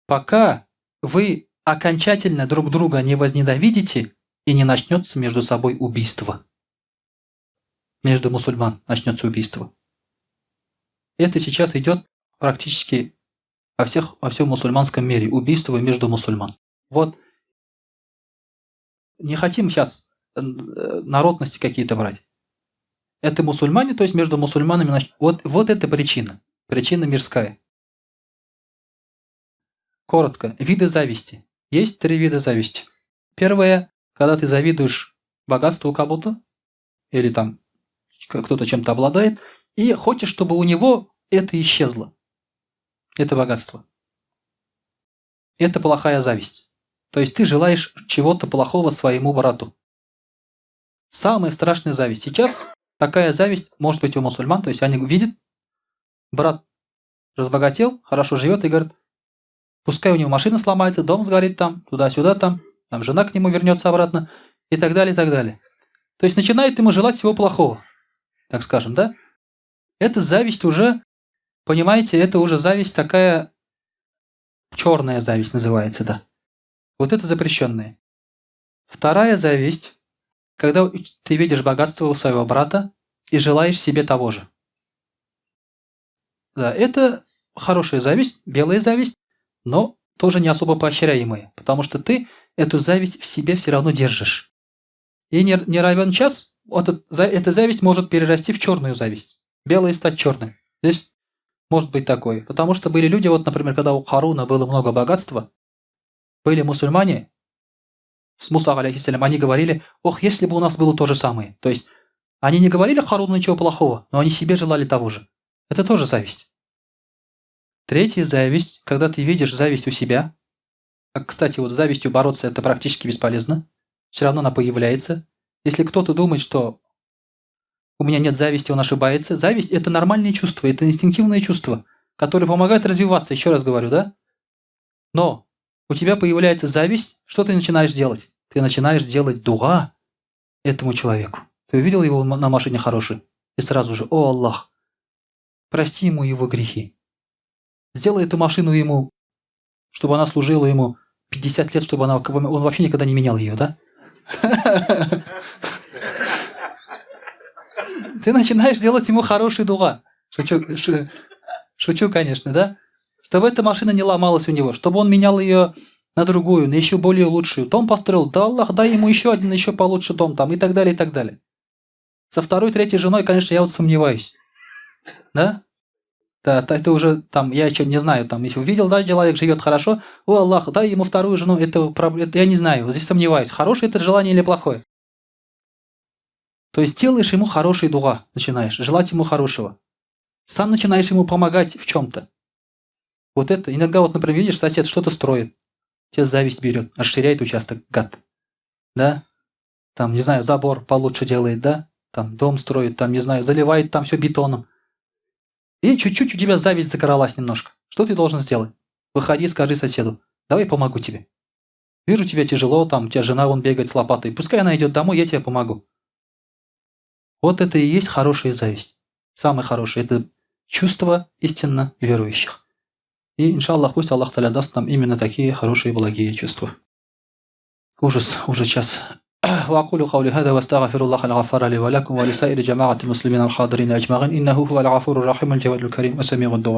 Пока вы окончательно друг друга не возненавидите и не начнется между собой убийство. Между мусульман начнется убийство. Это сейчас идет практически Во всех, во всем мусульманском мире убийство между мусульман. Вот не хотим сейчас народности какие-то брать. Это мусульмане, то есть между мусульманами. Вот, вот это причина. Причина мирская. Коротко. Виды зависти. Есть три вида зависти. Первое, когда ты завидуешь богатству кого-то, или там кто-то чем-то обладает, и хочешь, чтобы у него это исчезло. Это богатство. Это плохая зависть. То есть ты желаешь чего-то плохого своему брату. Самая страшная зависть. Сейчас такая зависть может быть у мусульман, то есть они видят, брат разбогател, хорошо живет и говорит, пускай у него машина сломается, дом сгорит там, туда-сюда там, там жена к нему вернется обратно и так далее, и так далее. То есть начинает ему желать всего плохого, так скажем, да? Это зависть уже, понимаете, это уже зависть такая, черная зависть называется, да. Вот это запрещенная. Вторая зависть, когда ты видишь богатство у своего брата и желаешь себе того же. Да, это хорошая зависть, белая зависть, но тоже не особо поощряемая, потому что ты эту зависть в себе все равно держишь. И не равен час, вот эта зависть может перерасти в черную зависть. Белая стать черной. Здесь может быть такое. Потому что были люди, вот, например, когда у Каруна было много богатства, были мусульмане, с Муса, алейхиссалям, они говорили, ох, если бы у нас было то же самое. То есть, они не говорили Харуну ничего плохого, но они себе желали того же. Это тоже зависть. Третья зависть, когда ты видишь зависть у себя. А, кстати, вот с завистью бороться это практически бесполезно. Все равно она появляется. Если кто-то думает, что у меня нет зависти, он ошибается. Зависть – это нормальное чувство, это инстинктивное чувство, которое помогает развиваться, еще раз говорю, да? Но у тебя появляется зависть, что ты начинаешь делать? Ты начинаешь делать дога этому человеку. Ты увидел его на машине хорошей, и сразу же, о Аллах, прости ему его грехи. Сделай эту машину ему, чтобы она служила ему 50 лет, чтобы она, он вообще никогда не менял ее, да? Ты начинаешь делать ему хороший дуга. Шучу, шучу, конечно, да? Чтобы эта машина не ломалась у него, чтобы он менял ее на другую, на еще более лучшую. Дом построил, да Аллах, дай ему еще один, еще получше дом там, и так далее, и так далее. Со второй, третьей женой, конечно, я вот сомневаюсь. Да? Да, это уже там, я еще не знаю, там, если увидел, да, человек живет хорошо, о, Аллах, дай ему вторую жену, это я не знаю, вот здесь сомневаюсь, хорошее это желание или плохое. То есть делаешь ему хороший дуга, начинаешь, желать ему хорошего. Сам начинаешь ему помогать в чем-то. Вот это, иногда вот, например, видишь, сосед что-то строит, тебе зависть берет, расширяет участок, гад. Да? Там, не знаю, забор получше делает, да? Там дом строит, там, не знаю, заливает там все бетоном. И чуть-чуть у тебя зависть закралась немножко. Что ты должен сделать? Выходи, скажи соседу, давай помогу тебе. Вижу, тебе тяжело, там, у тебя жена вон бегает с лопатой. Пускай она идет домой, я тебе помогу. Вот это и есть хорошая зависть. Самое хорошее – это чувство истинно верующих. И, иншаллах, пусть Аллах Таля даст нам именно такие хорошие, благие чувства. Ужас, уже час. وأقول قولي هذا واستغفر الله الغفار لي ولكم ولسائر جماعة المسلمين الحاضرين أجمعين إنه هو الغفور الرحيم الجواد الكريم وسميع الدعاء.